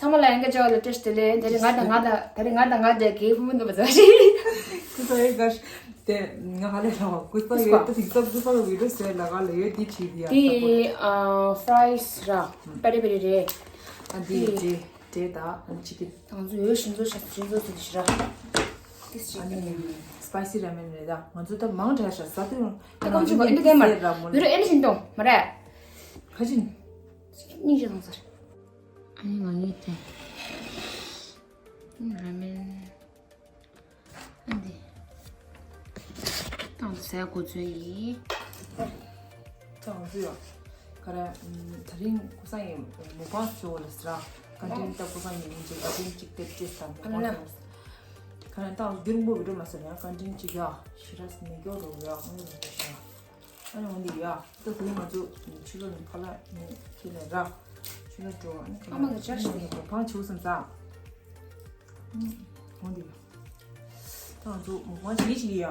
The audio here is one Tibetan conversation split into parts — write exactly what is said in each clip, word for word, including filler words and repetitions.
ཚང་མ་ལ་ཡང་བསྐྱར་བཅར་བ་ལ་བཀྲ་ཤིས་བདེ་ལེགས། དེ་རིང་ང་དང་ང་དང་དེ་རིང་ང་དང་ང་དང་གའི་ཕུ་མུ་འདུག་པ་ཚོ་ཞིག་ཁུ་ཚོ་ཡོད་ག་དེ་ང་ཧ་ལས་ལ་ཁུ་ཚོ་ཡོད་ཏི་ཐིག་ཚོ་ཁུ་ཚོ་ལ་བི་ཌིའོ་ཟེར་ལ་ག་ལ་ཡོད་དེ་ཁྲིད་ཡ། དེ་ཨ་ཕ་རའི་སི་ར་པེ་རེ་པེ་རེ་རེད། ཨ་དེ་དེ་དེ་དང་ཨ་ཅི་ཀི་ང་ཚོ་ཡོད་ཤིང་བཟོ་ཤ་ཤིང་བཟོ་ཟེར་ཞིག་ར། ཏིས་ཅིག་ཨ་ནི་སི་པའི་སི་ར་མེན་རེད་ད། ང་ཚོ་ད་མང་དྲགས་ཤག་ཟ་དུས་ད་ང་ཚོ་ཨེ་འདི་ལྟད་མར་ཡོད་ར་ཨེ་འདི་བཞིན་དུ་མ་རེད། ཁ་ཅིན་སྙིང་རྗེ་གནང་ཟེར། ཨ་ནི་ང་གཉིས་དེ། ཨ་ནི་ར་མེན། ཨ་འདི། ཏང་ཟས་གོ་ཚོད་ཡིན། ཏང་ཚོད་ཡོད། ག་རེ། ད་རིང་ཀུ་སང་ཡིན་མོ་པང་ཚོ་ལ་ཟེར། ཀ་འདྲེན་ཏ་ཀུ་སང་ཡིན་ཅིག་ཀ་འདྲེན་ཅིག་ཏེ་ཏེ་ས་མོ་པང་ཚོ་ལ་ཟེར། ག་རེ་ཏང་རྒྱུན་པོ་བི་ཌིའོ་མ་ཟེར་ཡང་ཀ་འདྲེན་ཅིག་ཡ་ཤི་ར་སི་མེ་གྱོ་རོ་ཡ་ཨ་ནི་ར་ཤ། ཨ་ནི་འོ་འདི་ཡ། ད་དེ་ང་ཚོ་ཆུ་ལོ་ནི་ཁ་ལག་ནི་ཁྱི་ལ་ར། ཆུ་ལོ་འགྲོ་ཨ་ནི་ཁ་ཨ་མ་ལག་གི་ཅག་ཞིག་ནི་མོ་པང་ཆུ་སམ་ས། འོ་འདི་ཡ། ད་ང་ཚོ་མོ་པང་ཞིག་ཞིག་ཡ།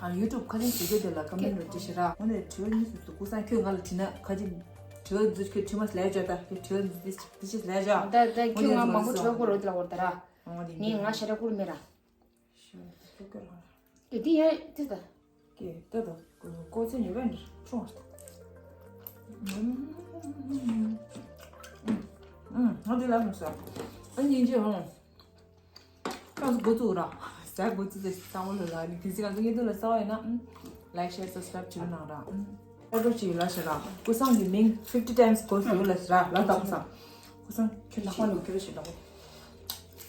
ཨ་ཡུ་ཊུབ་ཁ་ལེན་བྱེད་རྒྱུ་དེ་ལ་ཀ་མེན་རོ་ཅི་ཞེ་ར། འོ་ནི་དྲི་བ་ནི་སུ་སུ་ཀུ་སང་ཁྱོད་ང་ལ་དྲི་ན་ཁ་ཅིག་དྲི་བ་འཛུལ་ཁྱོད་དྲི་མ་ལས་བྱ་ད་ཁྱོད་དྲི་བ་འཛུལ་དེ་ཅི་ལས་བྱ། ད་ད་ཁྱོད་ང་མང་པོ་དྲི་བ་ཀུ་རོ་དེ་ལ་འོར་ད་ར། འོ་འདི་ངས་ང་ཞེ་ར་ཀུ་རུ་མེད་ར། ཤ་ད་ཁྱོད་ཀྱི་རང་ར། དེ་དེ་ཡ་དེ་ད། ཀྱེ་ད་ད་ཀོ་ཚེ་ཉེ་བའི་འདྲ་ཆུང་བ། ང་དེ་ལ་མི་ཟ། ཨ་ཉིན་རྗེས་ཧོང་། ཁ་སུ་འགོ་བཙུགས་ར། ཟ་འགོ་བཙུགས་ཏེ་ཚང་མ་ལོ་ལ་ནི་གལ་སྲིད་ང་ཚོ་ཉེ་དུ་ལ་ཟ་བ་ཡིན་ན། ལའིག་ཤེར་སབ་སི་ཀ་རའིབ་བྱེད་རོགས་གནང་ར། ཨ་ཀོ་ཅི་ཡོད་ལ་ཤ་ར། ཀོ་སང་གི་མིང་fifty times གོ་ཟེར་ལ་ཤ་ར་ལ་དྭགས་སང་། ཀོ་སང་ཁྱོད་ལ་ཁོ་ནོ་ཁྱོད་ལ་ཤ་ར།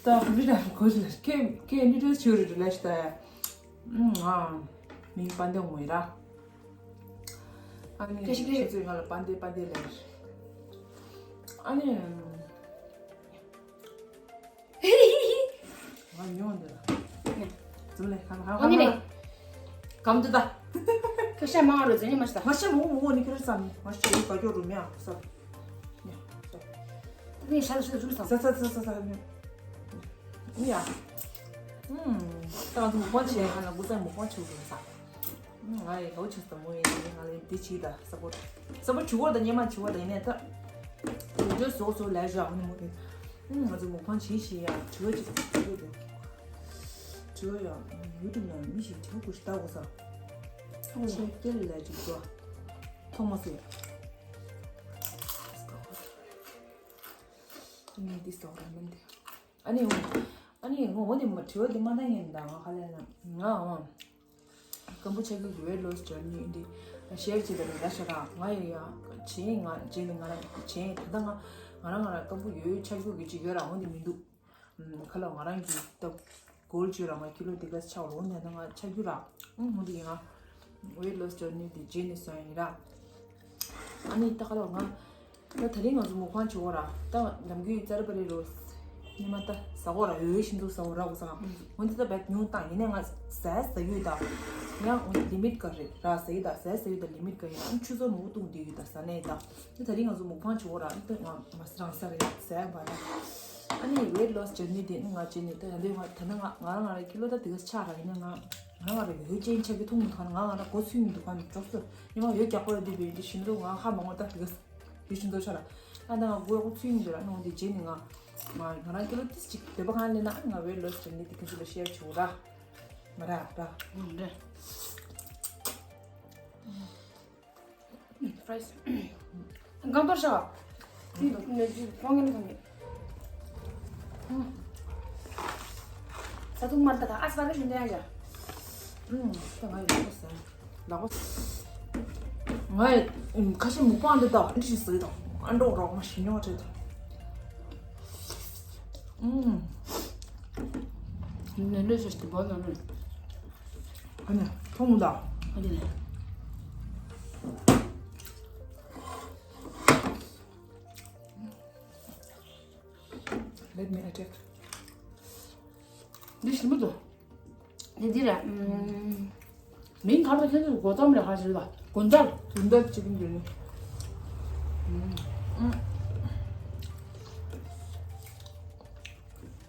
ད་fifty times གོ་ཟེར་ལ་ཁྱོད་ཁྱོད་ཨིན་ཊྲོ་ཌིའུ་སི་བྱེད་རེད་ལ་ཤ་ད། ང་མིང་པན་ཏེ་ངོ་ཡི་ར། ཨ་ནི་ཁྱེད་ཚོས་ང་ལ་པན་ཏེ་པན་ཏེ་ལབ། ཨ་ནི་ང་ཉོ་འདི་ལ། ཛུ་ལེ་ཧ་ཧ་ཨ་ནི་ཧ་ལེ། གམ་དུ་ད། ཁྱོད་ཤ་མང་རུ་ཛེ་ནི་མ་ཤ་ད། ང་ཤ་མོ་མོ་ནི་ཁྱོད་བསམ་ནི་ང་ཤ་ཡི་ག་ཀྱོ་རུ་མི་ཨ་བསམ། ནི་ཤ་ལ་ཤ་ཟུར་བསམ། ས་ས་ས་ས་ས་ནི། ཡ། ཨུམ། ད་ང་ཚོ་མོག་པང་བྱེད་ཡ་ཧ་ལ་དགུ་ཚང་མོག་པང་བྱེད་དགོས་ས། ཨུམ། ང་ཡི་ལོ་ཆུ་ཚོད་མོ་ཡིན་ནི་ང་ལ་འདི་བྱེད་ད་ས་པོ། ས་པོ་བྱེད་དགོས་ད་སྙེ་མ་བྱེད་དགོས་ད་ཡིན་ནས་ད། བི་ཌིའོ་བཟོ་བཟོ་ལས་བཞག་ཨ་ནི་མོ་དེ། ཨུམ། ང་ཚོ་མོག་པང་བྱེད་ཤི་ཡ་དྲི་བ་ཅིག་དྲི་བ་དེ། དྲི་བ་ཡ། ཡུ་ཊུབ་ནང་མི་ཞིག་དྲི་བ་ཀུ་ཤི་ལྟ་དགོས་ས། ཨུམ། ཆེ་སྐྱེ་ལ་ལས་ཅིག་བཟོ། ཐོག་མ་སུ་ཡ། ངས་འདི་བཟོ་ར་མིན་དེ། ཨ་ནི། ཨ་ནི་ངོ་བོ་དེ་མ་དྲི་བ་དེ་མ་བཏང་ཡིན་ད་ང་ཧ་ལས་ན་ང་ཨང་། སྐམ་པོ་ཆགས་ཀྱི་weight loss journey འདི་ཤེར་བྱེད་པ་ནི་ད་ཤ་ར་ང་ཡི་ཡ་བྱེད་ང་བྱེད་ནི་ང་ར་བྱེད་ད་ལྟ་ང་ང་རང་ང་ར་སྐམ་པོ་ཡོད་ཆགས་རྒྱུ་གི་ཅིག་ཡོད་ར་འོང་དེ་མི་འདུག་ཁ་ལོ་ང་རང་གི་ད་གོལ་བཅོས་ར་ང་ཀི་ལོ་དེ་ག་ཆགས་ལོ་འོང་དེ་ན་ང་ཆགས་རྒྱུ་ར་ཨང་འོང་དེ་ཡིན་ང་weight loss journey འདི་བྱེད་ནི་སོང་ཡིན་ར། ཨ་ནི་ད་ཁ་ལོ་ང་། ད་དེ་རིང་ང་ཚོ་མུག་པང་བྱེད་དགོས་ར། ད་ནམ་རྒྱུན་ཙར་པ་རེ་རོ། ཉི་མ་ད་ཟ་དགོས་ར་འོས་ཤིན་ཏུ་ཟ་དགོས་ར་གོ་ས། འོན་ཏེ་ད་བད་ཉུང་བཏང་ཡིན་ནའི་ང་ཟས་ཟ་ཡོད་ད། ཡང་འོན་ཏེ་ལི་མིཊ་ག་རེ་ར་ཟ་ཡི་ད་ཟས་ཟ་ཡོད་ད་ལི་མིཊ་ག་ཡིན་ཨ་ཆུ་ཚོད་མང་པོ་བཏུང་བསྡད་ཡོད་ད་ཟ་ནའི་ད། ད་དེ་རིང་ང་ཚོ་མུག་པང་བྱེད་དགོས་ར་ཨ་ད་ང་མ་ཟ་རང་ཟ་རེད་ཟས་བ་ར། ཨ་ནི་weight loss journey དེ་ནི་ང་བྱེད་ནི་ད་ད་འདོད་ང་ད་ནི་ང་ང་རང་ང་ར་ཀི་ལོ་ད་དེ་ག་ཆགས་ར་ཡིན་ན་ང་ང་རང་ང་ར་འོས་ཅན་ཆགས་ཀྱི་མཐོང་མི་ཐུབ་ང་ང་ར་གོ་ཚུད་མི་འདུག་ག་ནི་གྲོགས་ཚོ་ཉི་མ་འོས་རྒྱག་པ་ཡོད་དུས་བས་འདི་ཤིན་ཏུ་ང་ཧ་མ་གོ་ད་དེ་ག་ཡུལ་ཤིན་ཏུ་ཆ་ར། ཨ་ད་ང་དགོས་ཡག་པོ་ཚུལ་ཡིན་འདི་ར་ནང་འདི་རྗེས་ནི་ང་ང་ང་རང་ཀི་ལོ་ཏིས་ཅིག་བོད་པ་གང་ལེན་ན་ང་weight loss བྱེད་ནི་དེ་ཁྱེད་ཚོ་ལ་ཤེར་བྱེད་འོ་ར། མ་ར་ར། ཨུམ་རེད། ཕ་རའི་སི། གང་ལྟར་ཤག་ཕོང་ངན་ཁང་གི། ས་ཐུག་མར་ད་ད་ཨ་ས་རེ་ཞུ་འདྲ་ཡ། ཨུམ་ད་ང་ཡི་ལག་པ་ཟ། ལག་པ། ང་ཡི་ཁ་ཤས་མུག་པང་འདི་དང་འདི་ཞིག་ཟོས་དང་ཨ་འགྲོ་རོགས་མ་ཞིག་ཉོ་བྲེད་དང་། ཨུམ། ནན་ཏན་ཞིག་སྟེ་བོ་ནང་ནས། ཨ་ནི་ཐོང་མུ་དང་། ཨ་ནི། Let me attack. འདི་ཞིམ་པོ་འདུག་འདི་འདི་རེད། ཨུམ། མིང་ག་རེ་ཁྱེད་ཚོས་གོ་ཙམ་རེ་ཧ་ཞིག་ལ་དགུན་འདར། དགུན་འདར་ཅིག་འདི་ནི། ཨུམ། ཨུམ།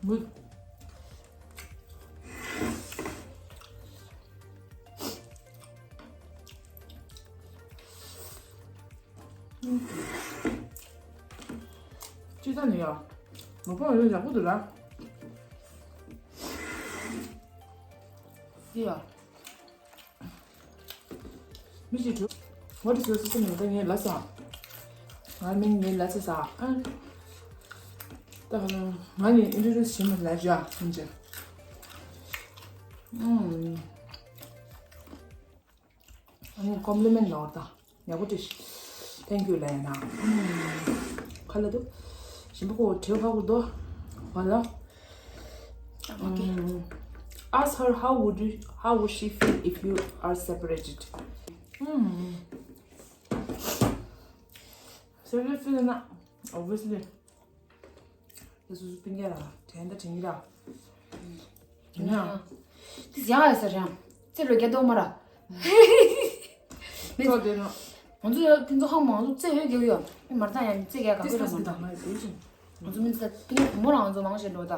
མུ། ཅི་ད་ནི་ཡ། མ་པང་ཡོད་ཡག་པོ་འདུག་ལ། ཡ། མི་ཞིག་འགྲོ། What is your sister name? ད་ངའི་ལ་ས། ང་མིང་ངའི་ལ་ས་ས། ཨ། ད་ང་ནི་introduce བྱེད་མི་ལ་ཇ་མིན་ཅི། ཨུམ། ཨ་ནི་compliment ལོར་ད། ཡག་པོ་བྲིས། Thank you ལ་ཡ་ན། ཁ་ལ་དུ། ཞིམ་པོ་ཁོ་བྲེལ་ཁ་གུ་དོ། ཧ་ལ། Okay. Ask her how would you, how would she feel if you are separated? Separate feel ན། Obviously. དེ་སུ་སུ་སྤུན་ཀྱག་ར་དྲན་ད་དྲན་གྱི་ར། དྲན་ན། དེ་ཡག་ཡ་ས་རེད། ཙེ་ལོ་རྒྱ་ཏོ་མ་ར། མི་ཚོ་དེ་ནོ། ང་ཚོ་ཡོད་དེ་ཚོ་ཧང་མང་ཚོ་ཙེ་ཧོད་རྒྱག་ཡོད། མི་མར་ཐང་ཡང་ཙེ་རྒྱག་ག་དེ་ཁོས་ར་སུ་མ་དང་མ་རེད་དེ་ཅིང་། ང་ཚོ་མི་ཚོ་དེ་ནས་བུ་མོ་རང་ཚོ་མང་ཞེས་འགྲོ་ད།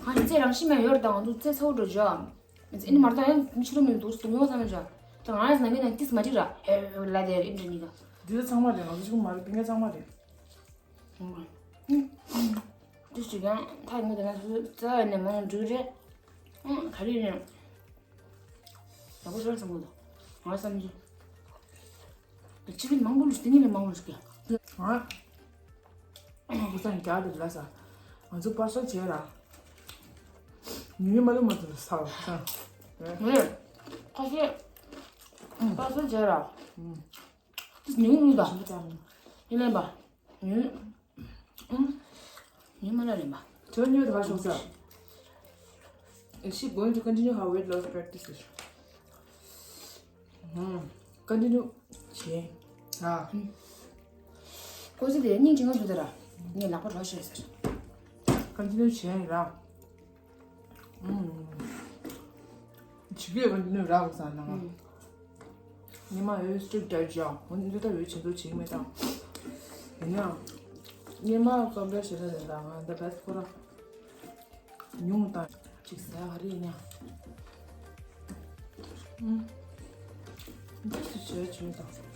ང་ཡང་ཙེ་རང་ཤི་མ་ཡོད་ར་ད་ང་ཚོ་ཙེ་ཚ་བོ་འགྲོ་ཇ། ཨེ་ནི་མར་ཐང་ཡང་མི་ཕྱི་ལོ་མི་འདུག་སྟོང་ཡོད་བསམ་ཡོད་ཇ། ད་ང་ཡང་ན་མི་ན་ཏིས་མ་ཅི་ར་ཧེ་ལ་དེ་རིན་དྲ་ནི་ག། འདི་ཚོ་ཚང་མ་རེད། ང་ཚོ་གཅིག་པུ་མ་རེད། སྤུན་ཀྱག་ཚང་མ་རེད། ཨུམ། ཨུམ། དེ་ཞིག་ཡང་ཐག་ཉེ་དེ་ན་སོ་སོ་རྩ་བ་ནས་མང་འགྲིག་རེད། ཨུམ། ག་རེ་རེད། ཡག་པོ་ཤོར་བསམ་གི་འདུག་ང་བསམ་གྱི། ཕྱི་མི་མང་པོ་ལ་དེ་ཉིད་ལས་མང་པོ་ཞིག་གི། ང་ཁུ་སང་རྒྱ་དེ་ལ་ས། ང་ཚོ་པར་སལ་བྱས་ར། ཉུང་ཉུང་མ་ལུས་མ་ཐུབ་ས་ས། ངས་ཁ་ཤས་པར་སལ་བྱས་ར། ཨུམ། ཏིས་ཉུང་ཉུང་དང་། ཞིམ་པོ་ཅང་། ཡིན་ལན་པ། ཉུང་། ཨུམ། ཉུང་མ་ལ་ལན་པ། དོན་ཉོ་དགའ་ཤོག་ས། Is she going to continue her weight loss practices? ཨུམ། Continue བྱེད། ཨ། ཀོ་ཟི་དེ་སྙིང་རྗེ་ངོ་འདུག་ད་ར། ངས་ལག་པ་རོ་ཤེས་ཟེར། Continue བྱེད་ར། ཨུམ། བྱེད་ཀྱི་ཡོད་པ་འདི་ནི་རག་ས་ན། ཨུམ། ཉི་མ་འོད་སྤྲོ་རྒྱ་ཇ། འོ་འདི་ལྟ་བུའི་བྱེད་འདུག་བྱེད་མེད་དང་། ཡིན་ཡང་། ཉི་མ་ཀམ་པེར་བྱེད་ས་རེད་ད་ང་འདི་བེད་ཁོ་ར། ཉུང་དང་། ཅིག་ཟ་ཧ་རི་ཉ། ཨུམ། འདི་སུ་བྱེད་བྱེད་མེད་དང་།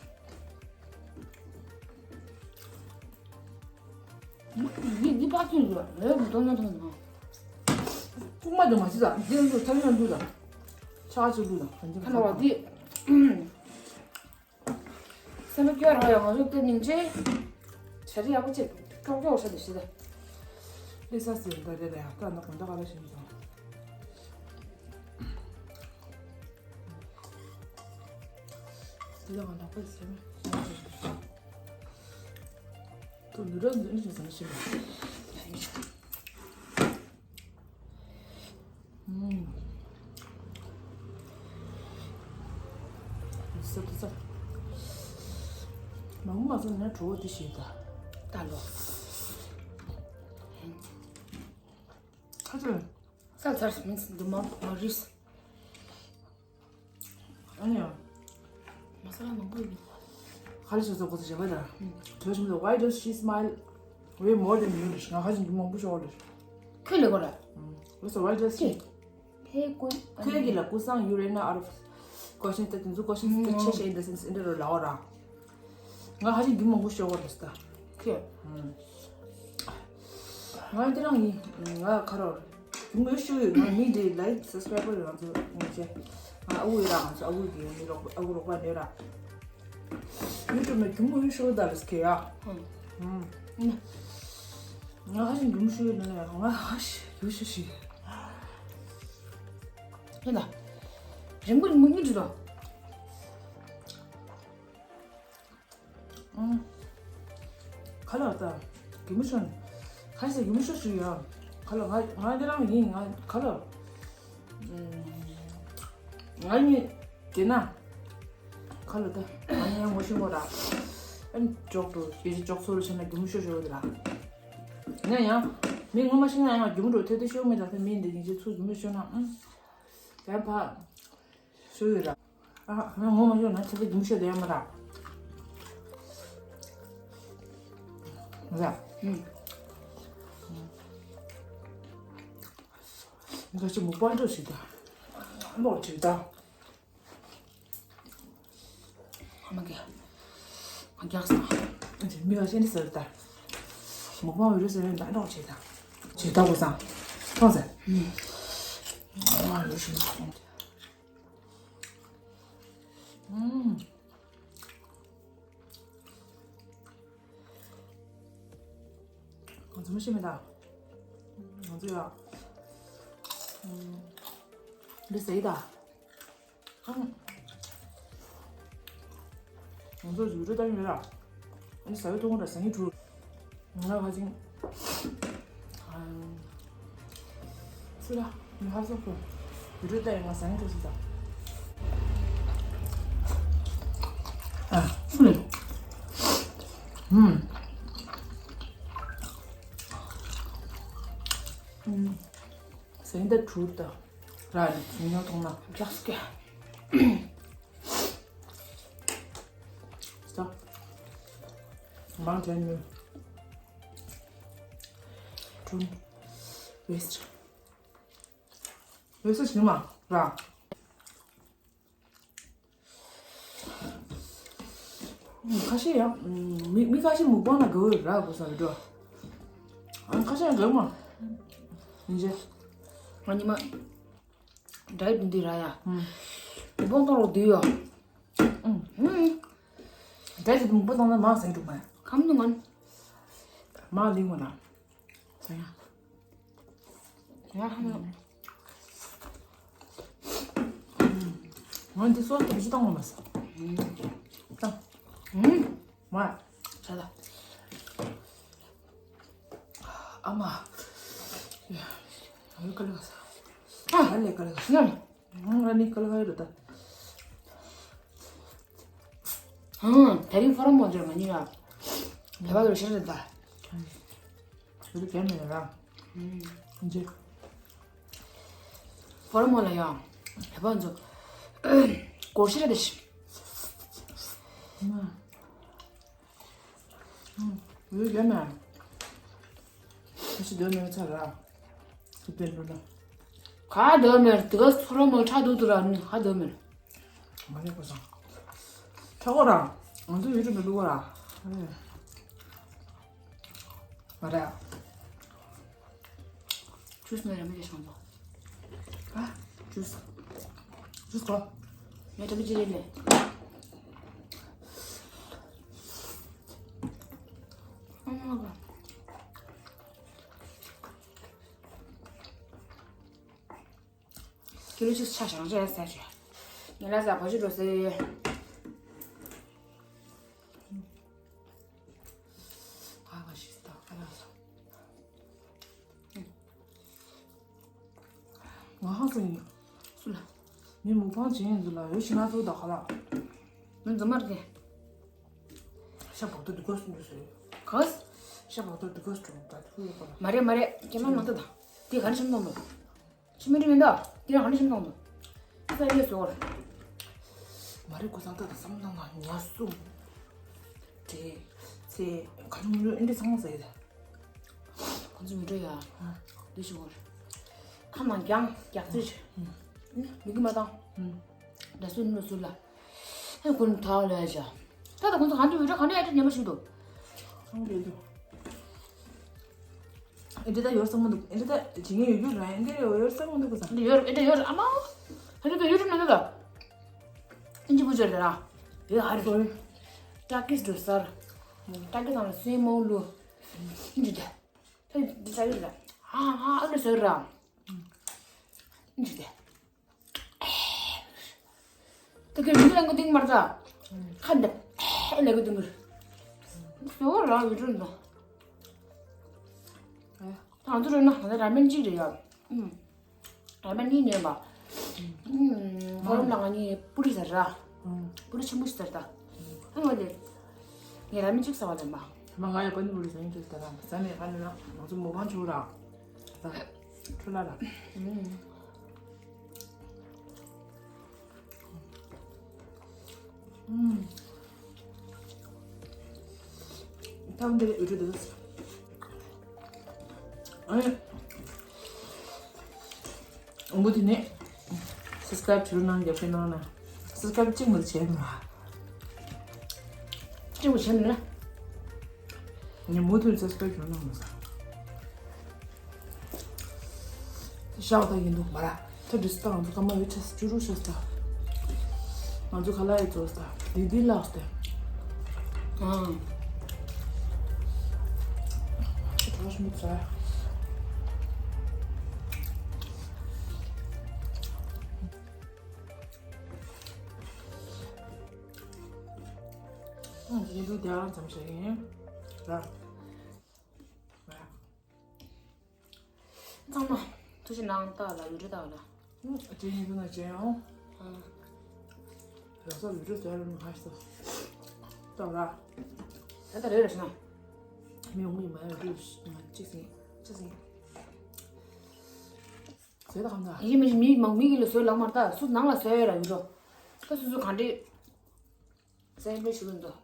འདི་འདི་པགས་ཚུན་ལ་ལོས་མི་གཏོང་ན་གཏོང་ན། ཀུག་མ་དུ་མ་ཅི་དང་འདི་ལུ་ཐ་ཡོན་ལུ་དང་། ཆ་ཅི་ལུ་དང་། ཁ་ན་བ་འདི། སེམས་པ་སྐྱོ་ར་ཡང་ང་ཚོ་དེ་ཉིན་ཆེ། བྱ་རི་ཡག་པོ་ཅིག་ཀྱོག་ཀྱོག་ཧྲ་དེ་ཤི་ད། ལི་ས་སི་ད་རེད་ད་ཡང་ད་ན་གོང་ད་ག་ལ་ཤི་མི་དང་། དེ་ལ་ང་ནག་པོ་ཟེར་ནས། དུ་ནུ་ར་ནུ་ནི་ཟེར་ནས་ཤི་མ། ཨུམ། ཟ་ཟ་ཟ། མང་པོ་མ་ཟ་ན་གྲོད་པ་འདི་ཞིག་ད། ད་ལོ། ཁ་ཚོད། ས་ཚར་སོང་། མིན་འདི་མ་མ་རིས། ཨ་ནི་ཡང་། མ་ས་ལ་མང་པོ་ཡིན། ཧ་ལས་ཤོག་ཚོགས་པ་ཚོ་བྱེད་པ་ལ། ཨུམ། དོ་ཞིམ་ལ། Why does she smile way more than you? ང་ཧ་ཅང་གི་མང་པོ་ཤོག་ལ། ཁོས་ལས་གོ་ལ། ཨུམ། Why does she? ཁོས་ཀུན། ཁོས་གི་ལ་ཀུ་སང་you ran out of questions. ད་དེ་ཚོ་questions དེ་ཆེ་ཤེས་in the sense འདི་རུ་ལའོ་ར། ང་ཧ་ཅང་རྒྱུ་མང་པོ་ཤོར་བ་རེད་ད། ཁྱོད། ང་དེ་རང་ཡིན། ང་ཁ་རོ། རྒྱུ་མང་ཤོར་ཡོད། ང་མི་འདི་like subscriber ང་ཚོ་ངས་བྱས། ང་ཨ་ཁུ་ཡོད་ར། ང་ཚོ་ཨ་ཁུ་གི་མི་རོགས་ཨ་ཁུ་རོགས་པ་ནས་ར། ཡུ་ཊུབ་ནས་རྒྱུ་མང་ཤོར་ད་རེད་ཁེ་ཡ། ང་ཧ་ཅང་རྒྱུ་མང་ཤོར་ཡོད་ན་ཡ། ང་ཧ་ཤི་རྒྱུ་ཤི་ཤི། ཡིན་ད། རིང་པོ་མི་གཉིས་འགྲོ་དང་། ཨང་། ཁ་ལག་ད། རྒྱུ་མི་ཤོར། ཁ་ཤས་རྒྱུ་མི་ཤོར་ཞུ་ཡ། ཁ་ལག་ང་ང་འདི་རང་ཡིན། ང་ཁ་ལག་ང་གཉིས་དེ་ན། ཁ་ལག་ད། ང་གཉིས་ཡང་ངོ་ཤེས་མོ་ར། ཨན་ཅོག་ཏུ་ཡེ་ཅི་ཅོག་ཚོ་རུ་ཆ་ན་རྒྱུ་མི་ཤོར་ཤོར་དེ་ར། ང་ཡང་། མི་ངོ་མ་ཤེས་ན་ཡང་རྒྱུ་མི་འགྲོ་ཐེ་ཐེ་ཤོར་མི་ད་ཐེ་མི་འདི་ཡིན་ཅི་ཚུར་རྒྱུ་མི་ཤོར་ན་ཨང་། དེ་ཕ། ཤོར་ཡོད་ར། ཨ། ང་ངོ་མ་ཤོར་ན་ཆེ་ཚེ་རྒྱུ་མི་ཤོར་དེ་ཡང་མ་ར། ར། ཨུམ། ང་ཅི་མུག་པང་འགྲོ་ཞིག་ད། ལོག་ཅིག་ད། ཨ་མ་གི། ང་རྒྱག་ས། མི་ལ་ཤེས་ནི་ཟེར་ད། མུག་པང་འོས་རེད་ཟེར་ནས་ད་ལོག་ཅིག་ད། ཇི་ལྟ་བུ་སང་། མཐོང་ཟེར། ཨ་ཡོད་ཤིང་སོང་། ཨུམ། ང་ཚོ་མི་ཤེས་མེད་ད། ང་ཚོ་ཡ། འདི་ཟེར་ད། ང་ཚོ་ཡུ་རུ་ཏང་ཡོད་ར། འདི་ཟ་བའི་ཐོག་ཁོང་ར་ཟ་ངེས་གྲུ། ང་ལ་ཁ་ཅིང་། སུ་ར། མི་ཧ་སོ་ཁོ། ཡུ་རུ་ཏང་ཡོད་ང་ཟ་ངེས་གྲུ་སུ་ད། ཨ། སུ་རེད། ཨུམ། ཟེར་འདི་གྲུར་ད། ར་ནི་ཉོ་ཐོང་ན་ཇག་སྐད། ས། མང་དྲན་ནི། གྲུར། ཝེ་སི། ཝེ་སི་ཞིག་མ་ར། ཁ་ཤས་ཡང་མི་མི་ཁ་ཤས་མུག་པང་ལ་དགའ་བོ་ར་དགོས་ས་རེད་འགྲོ། ཨང་ཁ་ཤས་ཡང་དགའ་མ། ཡིན་ཅེ། ང་ཉི་མ་ཌའེ་ཊི་འདི་ར་ཡ། མུག་པང་གཏོང་རོགས་དུས་ཡོ། ཌའེ་ཊི་མུག་པ་གཏོང་ན་མ་ཟེར་འགྲོ་མ། ཁམ་ནུ་ངན། མ་ལིང་བ་ན། ཟེར་ཡ། ང་འདི་སོ་སོ་གཅིག་བཏང་བ་མ་ཟ། བཏང་། མ། ཆ་ལ། ཨ་མ། ཡ། ཡ། ཀ་ལི་ག་ས། ཨ་ལེ་ཀ་ལི་ག་ས། ང་ང་ནི་ཀ་ལི་ག་ཡོད་ད། ཧང་། དེ་རིང་ཕོ་རོ་མོ་འདིར་མ་ཉིད་ལ། བེ་བ་ལོ་ཤར་རེད་ད། ཞུ་རུ་གལ་མེད་ར། ཨུམ། ཇེ། ཕོ་རོ་མོ་ལ་ཡང་བེ་བ་ཚོ་སྒོར་ཤར་རེད་ཤི། མ། ཡོད་ཡོད་མ། ཁ་ཤི་སྡོད་མེད་ཚར་ར། སུ་སྟོན་འགྲོ་ན། ག་སྡོད་མེད་དེ་ག་ཚོ་རོ་མོ་ཁྲག་འདུག་ཏུ་ར་ནི་ག་སྡོད་མེད། མ་རེད་པ་སང་། ཁྲག་གོ་ར། ང་ཚོ་ཡུལ་དུ་མི་འདུག་གོ་ར། མ་རེད། ཇུས་ནས་ར་མི་རེ་བྱུང་འདུག་ཨ། ཇུས། ཇུས་གོ། ངས་དྲི་མ་ཅི་རེད་ནས། ཨ་མ་ག་ཀི་ལོ་གཅིག་ཆ་བཞག་བྱས་ཟེར་བྱས། ངས་ལ་ཟ་བ་ཞིག་འགྲོ་ཟེར། ཨ་བ་ཞིག་ད་ཨ་ལ་ཟ། ང་ཧང་སང་ཡིན། སུ་ལ། མི་མུག་པང་བྱེད་ཡིན་ཚུལ་ལ་འོས་ཤིང་ང་ཚོ་ད་ག་ལ། མི་འཛུམ་མར་གྱི། ཤ་བག་ཏུ་འདི་གོས་འདུག་ཟེར། གོས། ཤ་བག་ཏུ་འདི་གོས་འགྲོ་ད་དུ་ཡོད་པ་ལ། མ་རེད་མ་རེད་སྐྱེ་དམན་མང་ཐོག་ད། དེ་ག་རེ་ཤམ་གཏོང་དུ། ཤི་མི་འགྲིག་མིན་ད། དེ་རང་ག་རེ་ཤམ་གཏོང་དུ། ས་ཡོད་ཟེར་བར། མ་རེད་ཁོ་ཚང་ད་ད་བསམ་བློ་ནང་ཉར་སོང་། དེ། ཚེ། ག་རེ་མི་འགྲོ་ཨེ་འདྲ་ཚང་མ་ཟེར་ད། ཁོ་ཚོ་མི་འགྲོ་ཡ། ཨ། འདི་ཞུ་བར། ཁ་ནང་རྒྱང་རྒྱག་རྩིས་བྱེད། མི་གི་མ་བཏང་། འདྲ་སུ་ནུ་སུ་ལ། ཧེ་ཁོ་ནི་ཐག་ལ་ཡ་བྱ། ད་ད་ཁོ་ཚོ་གང་དུ་མི་འགྲོ་གང་དུ་ཡ་དྲི་ཉན་པ་ཞིག་འདུག་ཨང་རེད་འདུག་ཨེ་འདྲ་ད་ཡོར་སང་མ་འདུག་ཨེ་འདྲ་ད་བྱེད་ངེས་ཡོད་རྒྱུ་ར་ཨེ་འདྲ་ཡོར་སང་མ་འདུག་ག་ས། འདི་ཡོར་ཨེ་འདྲ་ཡོར་ཨ་མ། ཧ་ལས་ད་ཡོར་ནི་ད། ཨིན་ཇི་བུ་ཇོར་ད་ར། ཡོད་ཧ་རི་སོ་རི། ཏྲ་ཀིས་འགྲོ་སར། ཏྲ་ཀི་དང་ལ་སུན་མོ་ལུ། ཨིན་ཇི་ད། ད་འདི་ས་ཡོད་ད། ཧ་ཧ་ཨ་ལུ་སོ་ར། ཨིན་ཇི་ད། ད་གི་མི་ལ་ངོ་ཏིང་མར་ད། ཁ་འདབ། ཨེ་ལ་གི་ཏིང་གི། སོ་ར་བི་ཏྲུན་ད། ད་ང་ཚོ་རོལ་ན་ད་ར་མེན་གཅིག་རེད་ཡ། ཨུམ། ར་མེན་གཉིས་ཉོས་པ། ཨུམ། ཕོ་རོམ་ལ་ང་གཉིས་པུ་རི་ཟ་ར། ཨུམ། པུ་རི་ཆེན་པོ་ཞིག་ཟ་ར་ད། ཨ་ང་དེ། ངས་ར་མེན་གཅིག་ཟ་བ་ལེན་པ། མ་ང་ཡ་པ་ནི་པུ་རི་ཟ་ཡིན་གཅིག་ཟ་ར། ཟ་ནས་ཁ་ནས་ན་ང་ཚོ་མོ་གང་བྱུང་ར། ད། ཁྲུ་ལ་ར། ཨུམ། ཨུམ། ཐབས་འདི་ལས་འུ་ཚོ་འདི་ཨ་ནི། འོ་དེ་ནས་སབ་སི་ཀ་རབ་བྱེད་རོགས་གནང་རྒྱབ་སྐྱོར་གནང་ན། སབ་སི་ཀ་རབ་གཅིག་མ་བྱས་མ། གཅིག་མ་བྱས་མ་ན། ངས་མུ་མཐུད་སབ་སི་ཀ་རབ་བྱེད་རོགས་གནང་མ་ཟ། ཤ་བ་ད་ཡིན་འདུག་མ་ར། ཐ་དྲི་སི་ཏང་ང་ཚོ་ཀ་མ་ཡོད་ཆ་ཅུ་རུ་ཤ་སྟ། ང་ཚོ་ཁ་ལ་ཡི་ཚོ་སྟ། དི་དི་ལགས་སྟེ། ཨང་། ཁྱེད་ཐོག་ཤི་མི་ཚ། ཨང་། དེ་ཚོ་དེ་ཨང་ཙམ་བྱས་ཡིན། ར། ར། ཚང་མ་ཐུགས་རྗེ་གནང་། ལྟ་ལ་ཡུ་རི་ལྟ་ལ། ཨ་ཅེ་ཡིན་ན་ཅེ་ཡང་། ཨ། ར་ས་ཡུ་རི་ཟེར་ལ་ཧ་ཤི་ད། ལྟ་ལ། ད་ལྟ་རེ་རེ་ཤི་ན། མི་ཡོང་མི་མ་ཡོང་རུ་ང་ཅི་སིན་ཅི་སིན། ཟེར་ད་གང་ད། ཡིན་མི་མི་མང་མི་གི་ལ་བཟོས་ལག་མར་ལྟ་སུ་ནང་ལ་བཟོས་ཡོད་ར་ཡུ་རོ། ད་སུ་སུ་གང་འདྲི། སེམས་པའི་ཞུ་གི་འདུག་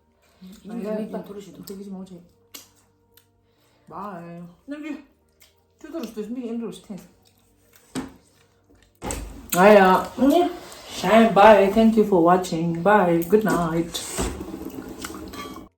ཡིན་མི་མི་ད་ཐུ་རུ་ཞུ་འདུག་དེ་གི་ཅི་མང་ཆེ། Bye. ནམ་རྒྱུན། ཁྱོད་ཚོར་སྟོད་མིག་ཨེམ་རུ་ཞིག་འཐེན། ང་ཡ། ཤན། Bye. Thank you for watching. Bye. Good night.